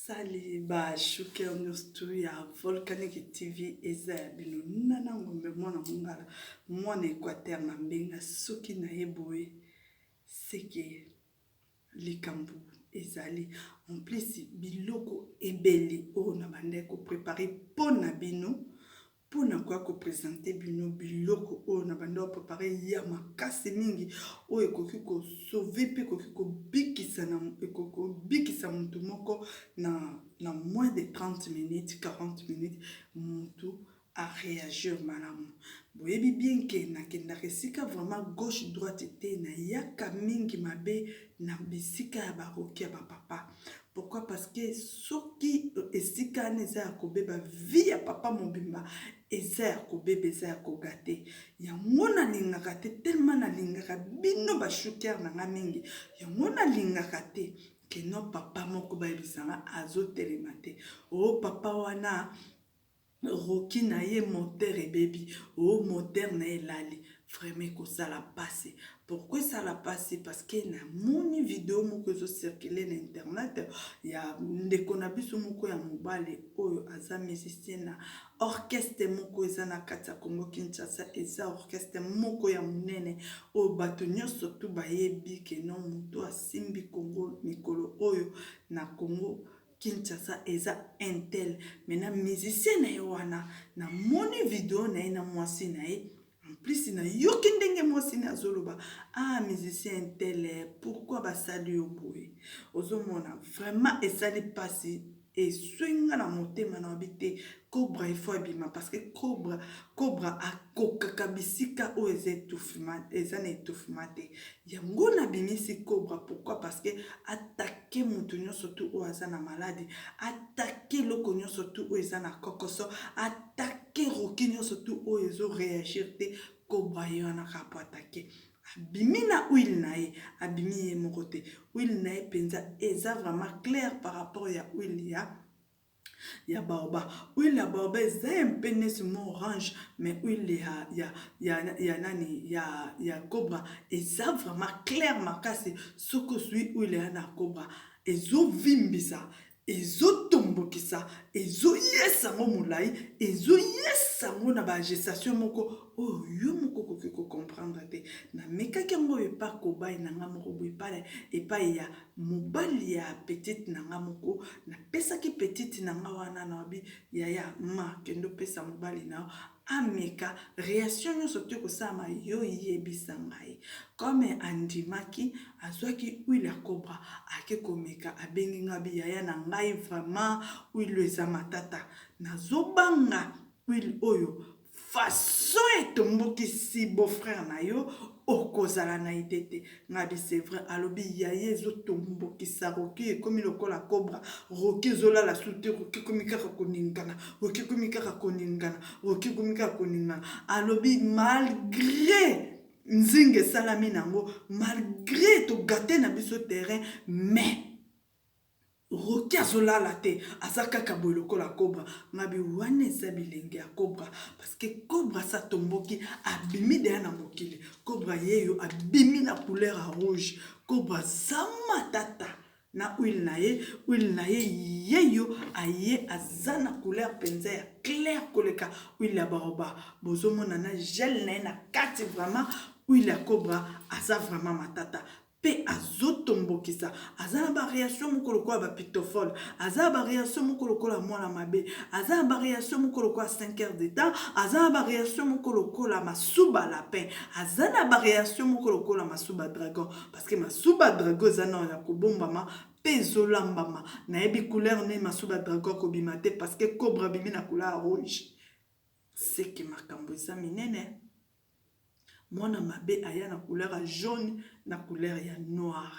Sali ba shuker nyonso tu ya Volcanic TV eza ya bino Nana Ngombe mwana mongala mwana Equateur na Mbenga soki na ye boye seke likambo ezali en plus biloko ebele oyo na bandaki ko preparer mpo na bino Mpo na koya ko presenter bino biloko oyo na banda ko preparer ya makasi mingi oyo ekoki ko sauver mpe ekoki kobikisa na ekoki kobikisa mutu moko na na moins de 30 minutes 40 minutes mutu a reagir malamu. Boyebi bien ke nakendaka esika vraiment gauche droite te nayaka mingi mabe na bisika ya ba roki ya ba papa. Pourquoi? Parce que soki esika wana eza ya kobeba vie ya papa mobimba eza ya kobeba eza ya kogate yango nalingaka te tellement nalingaka bino ba shuker na nga mingi yango nalingaka te keno papa moko bayebisa nga azotelema te o oh, papa wana Rocky na ye moteur ebebi oh moteur na ye elali vraiment ekosala pasi pourquoi esala pasi parce que na moni video moko ezo circuler na internet ya ndeko na biso moko ya mobali oyo aza musicien na orchestre moko eza na kati ya Congo Kinshasa eza orchestre moko ya monene oyo bato nyonso tu bayebi ke non moto asimbi Congo mikolo oyo na Congo Kinshasa eza intel mais na musicien na ye wana na moni video na ye na mwasi na ye en plus na yoki ndenge mwasi na azoloba ah musicien intel pourquoi basali yo boye ozomona vraiment esali pasi eswi nga na motema na wabi te cobra il faut abima parce que cobra cobra akokaka bisika oyo eza etouffement eza na etouffement te yango nabimisi cobra pourquoi parce que atake moto nyonso tu oyo aza na maladi atake eloko nyonso tu oyo eza na kokoso atake roki nyonso tu oyo ezo reagir te cobra ye wana kaka po atake abimi na huile na ye abimi ye moko te huile na ye mpenza eza vraiment claire par rapport ya huile ya ya baoba huile ya baoba eza un peu neti mwa orange mais huile ya, ya, ya, ya nani ya, ya cobra eza vraiment claire makasi soki ozwi huile ya na cobra ezovimbisa ezotombokisa ezoyesa yango molai ezoyesa yango na bagestation moko oyo yo moko okoki kocomprendre te namekaki yango oyo epa kobai na nga moko boye epai ya mobali ya petite na nga moko napesaki petite na nga wana nalobi yaya ma kende opesa mobali na yo ameka reaction nyonso te ekosalama yo yebisa ngai comme andimaki azwaki huile ya cobra ake komeka abengi nga bi yaya na ngai vraiment huile eza matata nazobanga huile oyo façon etombokisi beau frère na yo okozala na ide te ngabi c'est vrai alobi yaye ezotombokisa roki ekomi lokola cobra roki ezolala su te roki ekomi kaka koningana roki ekomi kaka koningana roki ekomi kaka koningana alobi malgré nzinga esalami nango malgré togate na biso terrain mais Rocky azolala te aza kaka boye lokola cobra ngabi wana eza bilenge ya cobra parce que cobra sa tomboki abimi deya na mokili cobra yeyo abimi na couleur ya rouge cobra za matata na huile na ye huile na ye yeyo aye aza na couleur mpenza ya claire koleka huile ya baoba bozomona na gel na ye na kati vraiment huile ya cobra aza vraiment matata pe azotombokisa aza na ba reaction moko lokola ba pitofole aza na ba reaction moko lokola mwana mabe aza na ba reaction moko lokola 5 heures de temps aza na ba reaction moko lokola masuba lapin aza na ba reaction moko lokola masuba dragon parce que masuba dragon eza nao ya kobombama mpe ezolambama nayebi couleur nini masuba dragon akobima te parce que cobra abimi na couleur rouge seke makambo eza minene Mwana mabe aya na couleur ya jaune na couleur ya noir.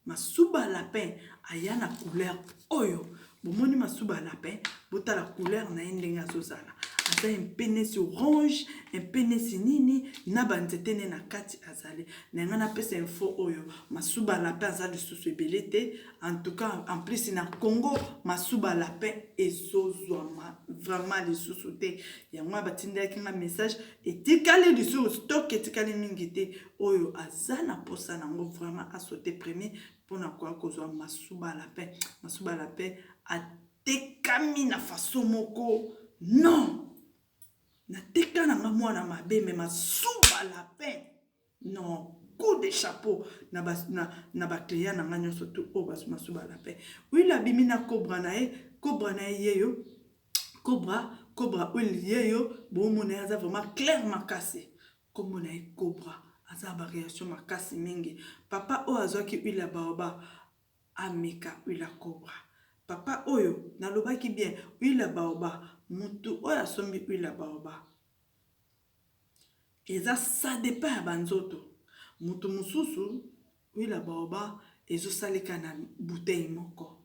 Masuba lapin aya na couleur oyo. Bomoni masuba lapin, botala couleur na ye ndenge azozala. Aza un peu neti orange, un peu neti nini na ba nzete ne na kati azali. Na nga napesa info oyo, masuba lapin aza lisusu ebele te. En tout cas, en plus na Congo, masuba lapin ezozwama vraiment lisusu te. Yango wana batindelaki nga message etikali lisusu stock etikali mingi te. Oyo aza na posa nango vraiment a sauter premier. mpona koya kozwa masuba lapin. Masuba lapin atekami na façon moko non, nateka na nga mwana mabe, mais masuba lapin non, coup de chapeau na baclient na nga nyonso tu oyo bazwa masuba lapin. Huile abimi na cobra na ye, cobra na ye yeyo, cobra, cobra huile yeyo, bomona ye aza vraiment clair makasi. Kombo na ye cobra, aza na baréaction makasi mingi. Papa oyo azwaki huile ya baoba, ameka huile ya cobra. Papa oyo nalobaki bien, huile ya baoba, mutu oyo asombi huile ya baoba, eza ça dépend ya banzoto. Mutu mosusu huile ya baoba ezosaleka na bouteille moko,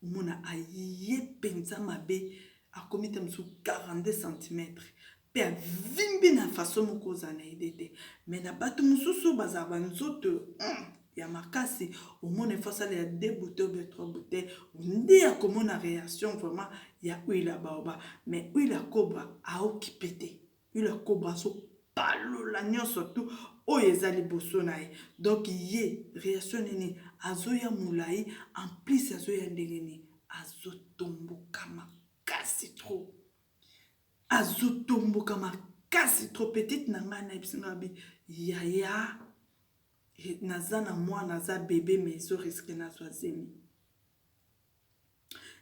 omona aye mpenza mabe, akomi te mosusu 42 cm mpe avimbi na façon moko ozala na ide te. Mais na bato mosusu bazala banzoto ya makasi, omona efo asala ya 2 bouteilles ou bien 3 bouteilles nde akomona réaction vraiment ya huile ya baoba. Mais huile ya cobra aokipe te, huile ya cobra azopalola nyonso tu oyo eza liboso na ye. Donc ye réaction nini azoya molai, en plus azoya ndenge nini, azotomboka makasi trop, azotomboka makasi trop. Petite na ngai nayebisi ngai bi yaya, naza na mwana, aza bébé, mais ezorisquer nazwa zemi,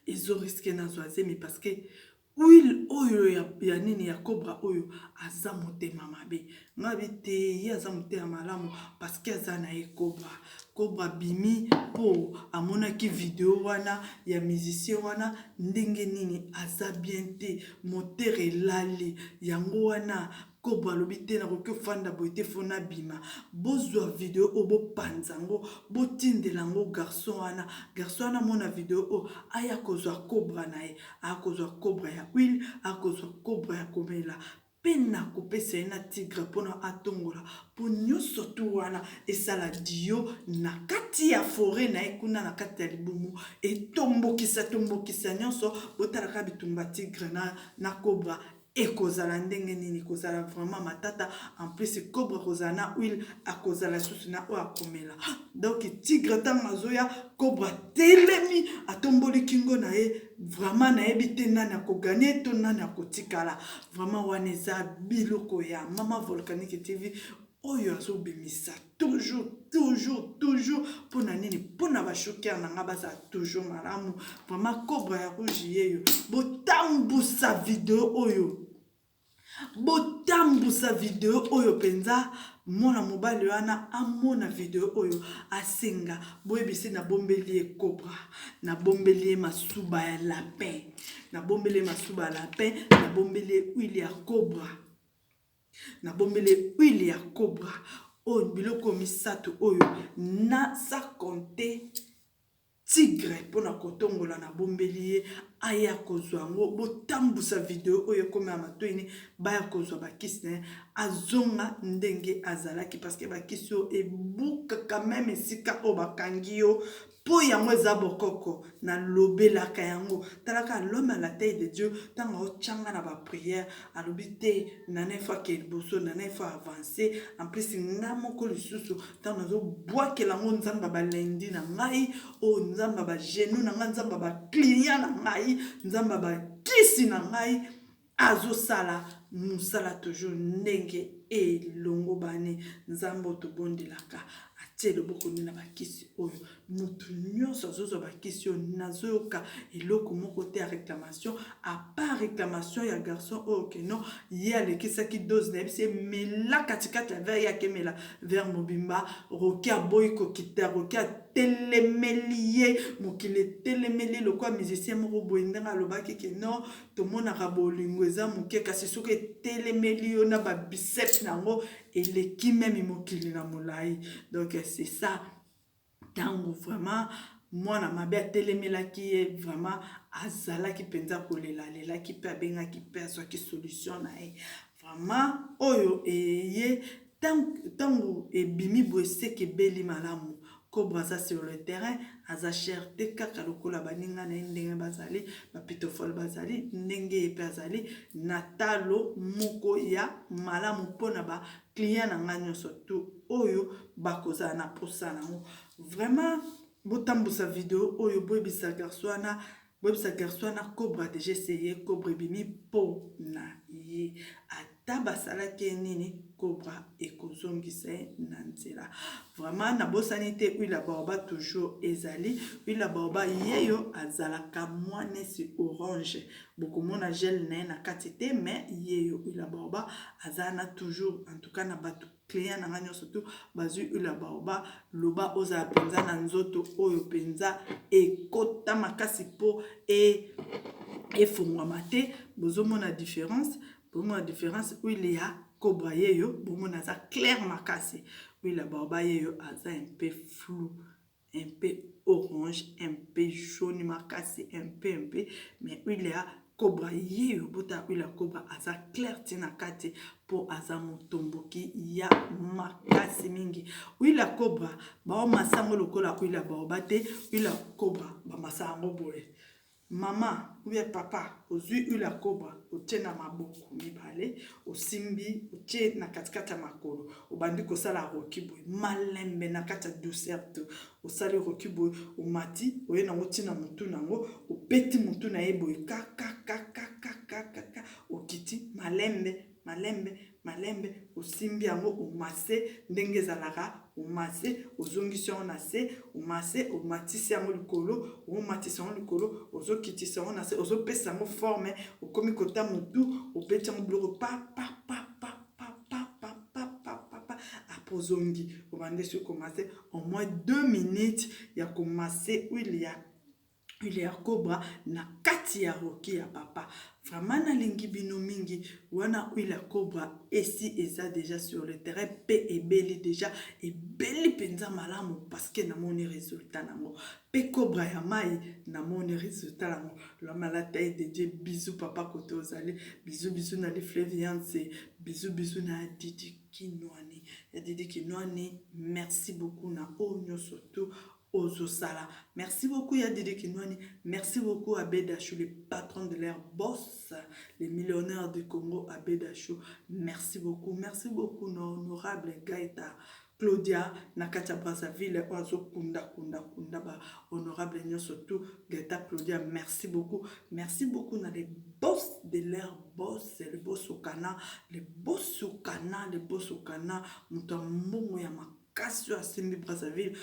ezorisquer nazwa zemi, parce que huile oyo ya nini, ya cobra oyo, aza motema mabe. Ngai bi te, ye aza motema malamu parce que aza na ye cobra. Cobra bimi mpo amonaki video wana ya musicien wana, ndenge nini aza bien te, moteur elali. Yango wana cobra alobi te, nakoki ofanda boye te, fo nabima. Bozwa video oyo, bopanza yango, botindela yango garçon wana. Garçon wana amona video oyo, aya kozwa cobra na ye, akozwa cobra ya huile, akozwa cobra ya komela, mpe na kopesa ye na tigre mpona atongola, mpo nyonso tu wana esala dio na kati ya forêt na ye kuna na kati ya libumu, etombokisa tombokisa nyonso. Botalaka bitumba tigre na cobra ekozala ndenge nini, kozala vraiment matata. En plus cobra kozala na huile, akozala lisusu na oyo akomela. Donc tigre ntango azoya, cobra telemi, atomboli kingo na ye. Vraiment nayebi te nani akogagner to nani akotikala. Vraiment wana eza biloko ya Mama Volcanique TV oyo azobimisa toujours, toujours, toujours. Mpona nini? Mpona bashoker na nga bazala toujours malamu. Vraiment cobra ya rouge yeyo, botambusa video oyo, botambusa video oyo mpenza. Mwana mobali wana amona video oyo, asenga boyebisi, nabombeli ye cobra, nabombeli ye masuba ya lapin, nabombeli ye masuba ya lapin, nabombeli ye huile ya cobra, nabombeli ye huile ya cobra. Oyo biloko misato oyo na sa compte tigre mpona kotongola, nabombeli ye, aya kozwa yango. Botambusa video oyo ekómi ya matoini, baya kozwa bakisi na ye, azonga ndenge azalaki, parce que bakisi oyo ebukaka même esika oyo bakangi yo, mpo yango eza bokoko. Nalobelaka yango, talaka l'homme à la taille de Dieu, ntango aotyanga na baprière, alobi te nana efo ake liboso, nana efo avance. En plus nga moko lisusu ntango nazobwakela yango, Nzambe balendi na ngai oyo, Nzambe bagenou na ngai, Nzambe baclient na ngai, Nzambe bakisi na ngai, azosala mosala toujours ndenge elongo bani. Nzambe oyo tobondelaka atie loboko nde na bakisi oyo. Motu nyonso azozwa bakisi oyo, nazoyoka eloko moko te ya réclamation, à part réclamation ya garçon oyo keno ye alekisaki dose. Nayebisi ye mela katikati ya verre, ye akemela verre mobimba. Roki aboyi kokita, Roki atelemeli ye, mokili etelemeli ye lokola musicien moko boye, ndenge alobaki ke non, tomonaka bolingo eza moke, kasi soki etelemeli yo na babiceps na yango, eleki même mokili na molai. Donc c'est ça, ntango vraiment mwana mabe atelemelaki ye, vraiment azalaki mpenza kolela, alelaki mpe abengaki mpe azwaki solution na ye. Vraiment oyo eye ntango ebimi boye, seke ebeli malamu. Cobra aza sur le terrain, aza cher te kaka lokola baninga na ye ndenge bazali, bapitofole bazali ndenge ye mpe azali na talo moko ya malamu mpona baclient na ngai nyonso tu oyo bakozala na posa nango vraiment. Botambusa video oyo boyebisa garçon wana boyebisa garçon wana cobra deja essaye cobra ebimi po na ye ata basalaki ye nini cobra ekozongisa ye na nzela vraiment nabosani te huile ya baoba toujours ezali huile ya baoba yeyo azalaka mwa nesi orange bokomona gel na ye na kati te mais yeyo huile ya baoba aza na toujours en tout cas na bato client na nga nyonso tu bazwi huile ya baoba loba ozala mpenza na nzoto oyo mpenza ekota makasi mpo e efongwama te bozomona différence bomona différence huile ya cobra yeyo bomona aza claire makasi huile ya baoba yeyo aza un peu flou un peu orange un peu jaune makasi un peu un peu mais huile ya cobra yeyo bota huile ya cobra aza claire ti na kati mpo aza motomboki ya makasi mingi huile ya cobra baomasa yango lokola huile ya baoba te huile ya cobra bamasa yango boye Mama ou bien papa ozui huile ya cobra otie na maboko mibale osimbi otie na katikati ya makolo obandi kosala roki boye malembe na kati ya douceur to osali roki boye omati oye nango ti na mutu nango obeti mutu na ye boye kakakakakakaka okiti malembe malembe malembe osimbi yango omase ndenge ezalaka omase ozongisi yango na se omase omatisi yango likolo omatisa yango likolo ozokitisa yango na se ozopesa yango forme okomi kota motu obeti yango biloko pa pa pa pa pa pa pa pa pa pa pa apo ozongi obandi soki komase au moins 2 minutes ya komase huile ya huile ya cobra na kati ya roki ya papa vraiment nalingi bino mingi wana huile ya cobra esi eza deja sur le terrain mpe ebeli deja ebeli mpenza malamu parceke namoni resultat nango mpe cobra ya mai namoni resultat nango lwamalata ye dedie bizu papa kote ozali bizu bizu na lifleviance bizu bizu na didi kinwani ya didi kinwani merci beaucoup na oyo nyonso tu ozosala merci beaucoup ya Didi Kinwani merci beaucoup Abe Dachou le patron de leur boss le millionnaire du Congo Abe Dachou merci beaucoup merci beaucoup na honorable Gaëta Claudia na kati ya Brazzaville oyo azokunda kunda kunda ba honorable nyonso tout Gaëta Claudia merci beaucoup merci beaucoup na les boss de leur boss le boss okana le boss okana le boss okana moto ya mbongo ya makasi oyo asimbi Brazzaville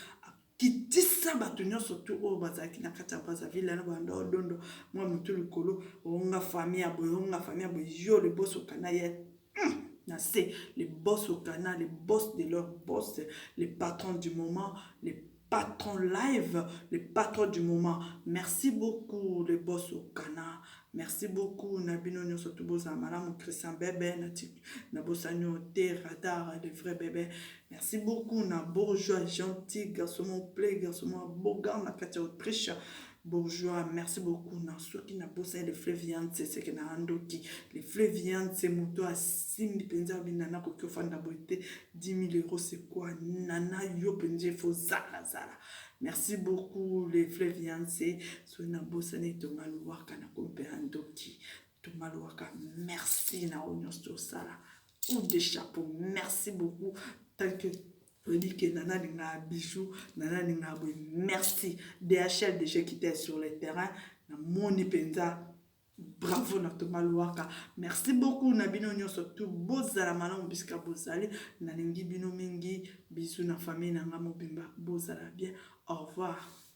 akitisa bato nyonso tu oyo bazalaki na kati ya Brazzaville yana banda odondo mwa motu likolo onga famille ya boye onga famille ya boye yo le boss okana ye na se le boss okana le boss de leur boss le patron du moment le patron live le patron du moment merci beaucoup le boss okana merci beaucoup na bino nyonso tu bozala malamu christian bebe nabosani yo te radar le vrai bebe merci beaucoup na bourgeois gentil garçon mon play garçon mon bogar na kati ya autriche bourgeois merci beaucoup na soki nabosani le fleuve yance seke na ndoki le fleuve yance moto asimbi mpenza obi nana koki ofanda boye te 10 000 euros c'est quoi nana yo mpenza efo zalazala merci beaucoup le fleuve yance soki nabosani tonga lowaka nakomi mpe na ndoki tonga lowaka merci na oyo nyonso tosala coup de chapeau merci beaucoup tant que oyebi ke nana alingaka bijou nana alingaka boye merci dhl déjà quitté sur le terrain namoni mpenza bravo na toma luwaka merci beaucoup na bino nyonso tu bozala malamu bisika bozali nalingi bino mingi bisu na famille na nga mobimba bozala bien au revoir.